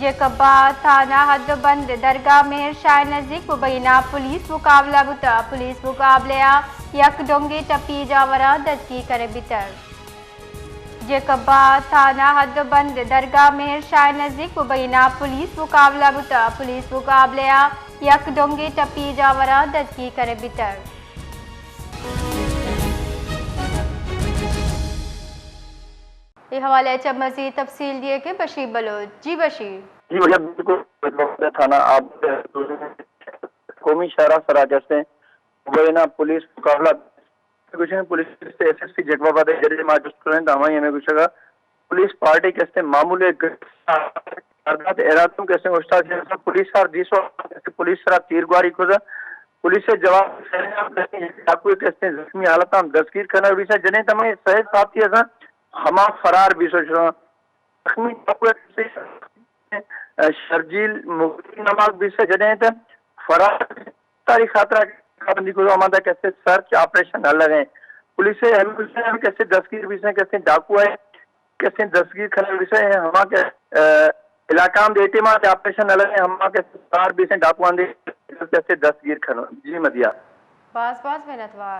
جیکب آباد تھانہ حد بند درگاہ مہر شاہ نزیک مبینہ پولیس مقابلہ بوتہ۔ پولیس مقابلہ ءَ یک ڈونگے ٹپی جاوراں دزگیر کنگ بیتگ۔ جیکب آباد تھانہ حد بند درگاہ مہر شاہ نزیک مبینہ پولیس مقابلہ بوتہ۔ پولیس مقابلہ ءَ یک ڈونگے ٹپی جاوراں دزگیر کنگ بیتگ۔ اے حوالہ ءَ چہ مزید تفصیل دیئے کہ بشیر بلوچ۔ جی بشیر۔ جی بھیا، بالکل۔ تھانہ آباد قومی شاہراہ سرا کستے مبینہ پولیس مقابلہ گوشیں۔ Police S S P Jacob آباد ءَ جدے ما جست کریں، دامائی ہمیں گوشگا پولیس پارٹی کستے معمول کردات ارادوں کستے اشتاد، پولیس سر دیسو، پولیس سرا تیرگواری کھدا، پولیس جواب ڈاکو کستے زخمی حالت ہم دستگیر کرنا، پولیس جنیں تمہیں سہ ساتھی اساں ہما فرار بیسو شو۔ زخمی ڈاکو کستے شرجیل مغربی نماز بیسو جنیں تے فرار تاری خاطرہ بندی کو ہماندا کسے سرچ آپریشن نہ لگے۔ پولیس ہم کسے دستگیر بیسے، کسے ڈاکو ہے، کسے دستگیر کھنے بیسے، ہما کے، اہ، علاقہ ہم دیتے ما آپریشن نہ لگے، ہما کسے سار بیسے ڈاکو آندے کسے دستگیر کھنو۔ جی مدیا۔ باز باز منت وار۔